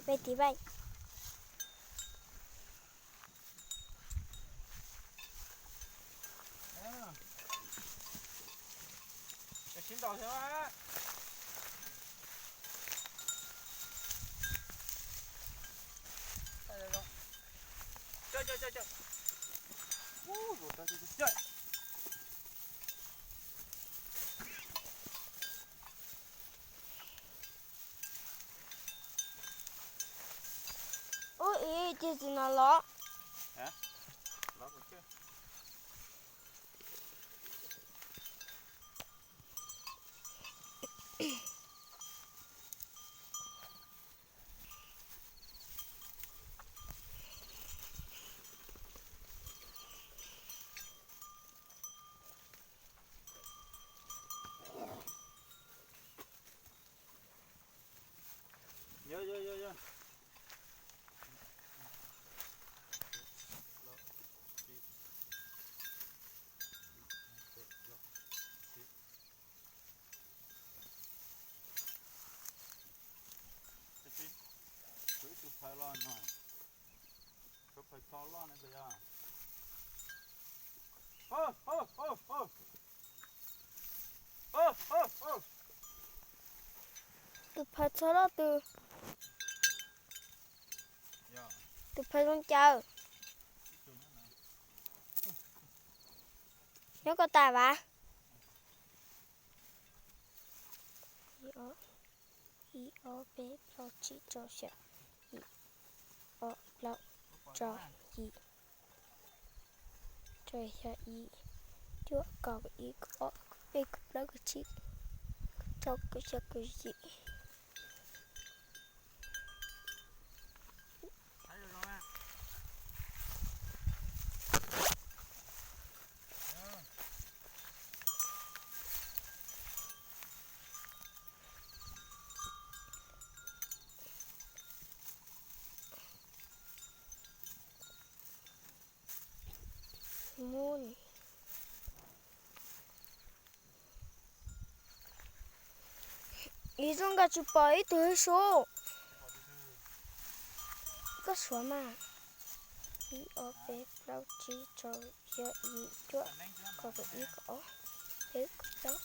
Peb tiv vaij. Sib ntaus thiab. Ub, ib tig txiv no los. Yog, yog, yog, yog. Tus phawj loj no, tus phawj txho loj no puas yog? Tus phawj txho loj tus, tus phawj zoo caw. Nyob koj tas vas. Ib, ob, peb, plaub, tsib, rau, xya, yim, ob, plaub, rau, yim, rau, xya, yim, cuaj, kaum, ib, kaum ob, kaum peb, kaum plaub, kaum tsib, kaum rau, kaum xya, kaum yim. Ib zoo nkaus tsis pom ib tug hwj sub. Koj suav mas. Ib, ob, peb, plaub, tsib, rau, xya, yim, cuaj, kaum, ib, kaum ob, peb, kaum plaub.